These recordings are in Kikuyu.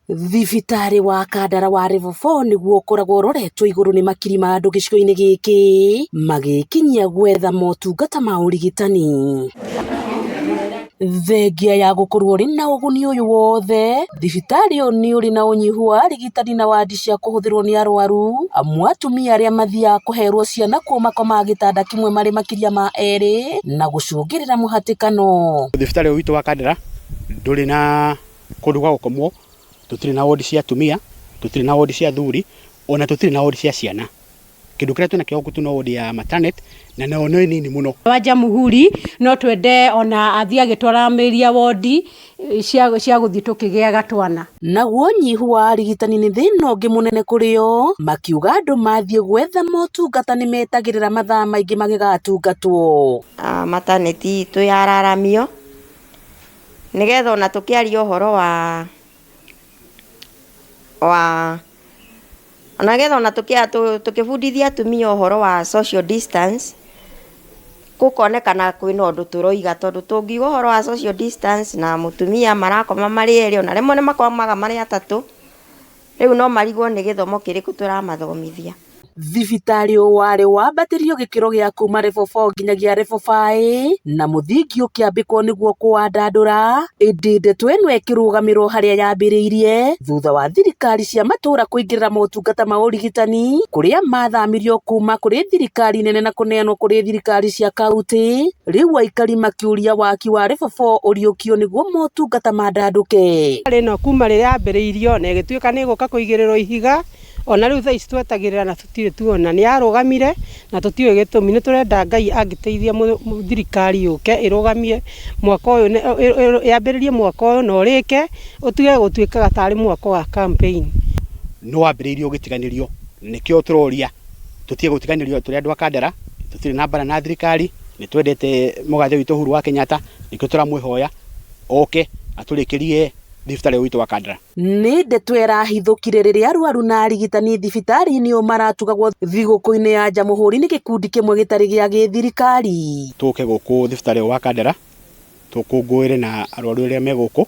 Thibitarĩ wa Kandara wa Level 4 nĩguo ũkoragwo ũroretwo igũrũ nĩ makiri ma andũ gĩcigo-inĩ gĩkĩ magĩkinyia gwetha motungata ma ũrigitani. Thengia ya gũkorwo ũrĩ na ũguni ũyũ wothe, thibitarĩ ũyũ nĩ ũrĩ na ũnyihu wa arigitani na wadi cia kũhũthĩrwo nĩ arwaru, amu atumia arĩa mathiaga kũherwo ciana kuo makomaga gĩtanda kĩmwe marĩ makĩria ma erĩ na gũcũngĩrĩra mũhatĩkano. Thibitarĩ ũyũ witũ wa Kandara ndũrĩ na kũndũ gwa gũkomwo, tũtirĩ na wodi cia atumia, tũtirĩ na wodi cia athuri, ona tũtirĩ na wodi cia ciana. Kĩndũ kĩrĩa twĩnakĩo gũkũ no wodi ya maternity na nayo nĩ nini mũno. Wa Jamhuri no twende ona athiĩ agĩtwaramĩria wodi cia gũthiĩ tũkĩgĩaga twana. Naguo ũnyihu wa arigitani nĩ thĩna ũngĩ mũnene kũrĩ o, makiuga andũ mathiĩ gwetha motungata nĩ metagĩrĩra mathaa maingĩ magĩgatungatwo. Maternity itũ yararamio nĩgetha ona tũkĩaria ũhoro wa wa ona nĩgetha ona tũkĩbundithia atumia ũhoro wa social distance, gũkonekana kwĩna ũndũ tũroiga, tondũ tũngiuga ũhoro wa social distance na mũtumia marakoma marĩ erĩ, ona rĩmwe nĩ makomaga marĩ atatũ, rĩu no marigwo nĩ gĩthomo kĩrĩkũ tũramathomithia. Thibitarĩ ũyũ warĩ wambatĩrio gĩkĩro gĩa kuma level 4 nginyagia level 5 na mũthingi ũkĩambĩkwo nĩguo kũwandandũra, ĩndĩ ndeto ĩno ĩkĩrũgamĩrwo harĩa yambĩrĩirie thutha wa thirikari cia matũra kũingĩrĩra motungata ma ũrigitani kũrĩa mathamirio kuma kũrĩ thirikari nene na kũneanwo kũrĩ thirikari cia kauntĩ. Rĩu aikari makĩũria waki wa level 4 ũriũkio nĩguo motungata mandandũke. Ĩno kuma rĩrĩa yambĩrĩirio na ĩgĩtuĩka nĩ ĩgũka kũigĩrĩrwo ihiga, ona rĩu thaa ici twetagĩrĩra na tũtirĩ tuona. Nĩ yarũgamire na tũtiũĩ gĩtũmi. Nĩ tũrenda Ngai angĩteithia thirikari yũke ĩrũgamie mwaka ũyũ, yambĩrĩrie mwaka ũyũ na ũrĩke, ũtige gũtuĩkaga tarĩ mwaka wa campaign. Nĩ wambĩrĩirio ũgĩtiganĩrio, nĩkĩo tũroria tũtige gũtiganĩrio tũrĩ andũ a Kandara, tũtirĩ na mbara na thirikari, nĩ twendete mũgathe witũ Uhuru wa Kenyatta, nĩkĩo tũramwĩhoya oke atũrĩkĩrie thibitarĩ ũyũ witũ wa Kandara. Nĩ ndeto ĩrahithũkire rĩrĩa arwaru na arigitani thibitarĩ-inĩ ũyũ maratugagwo thigũkũ-inĩ ya Jamhuri nĩ gĩkundi kĩmwe gĩtarĩ gĩa gĩthirikari. Tũke gũkũ thibitarĩ ũyũ wa Kandara tũkũngũĩre na arwaru arĩa me gũkũ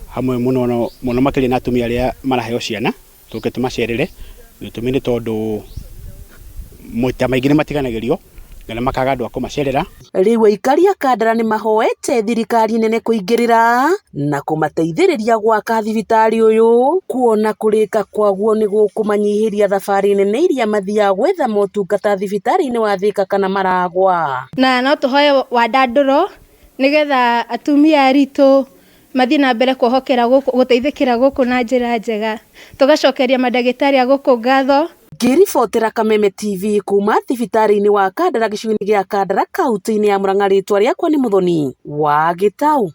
hamwe mũno mũno makĩria na atumia arĩa maraheo ciana, tũke tũmacerere. Gĩtũmi nĩ tondũ maita maingĩ nĩ matiganagĩrio na makaga andũ a kũmacerera. Rĩu aikari a Kandara nĩ mahoete thirikari nene kũingĩrĩra na kũmateithĩrĩria gwaka thibitarĩ ũyũ, kuona kũrĩka kwaguo nĩ gũkũmanyihĩria thabarĩ nene iria mathiaga gwetha motungata thibitarĩ-inĩ wa Thika kana Maragwa. Na no tũhoe wandandũro nĩgetha atumia aritũ mathiĩ na mbere kuohokera gũkũ, gũteithĩkĩra gũkũ na njĩra njega. Tũgacokeria mandagĩtarĩ a gũkũ ngatho. Ngĩribotera Kameme TV kuma thibitarĩ-inĩ wa Kandara gĩcigo-inĩ gĩa Kandara kaunti-inĩ ya Murang'a, rĩtwa rĩakwa nĩ Muthoni wa Gĩtau.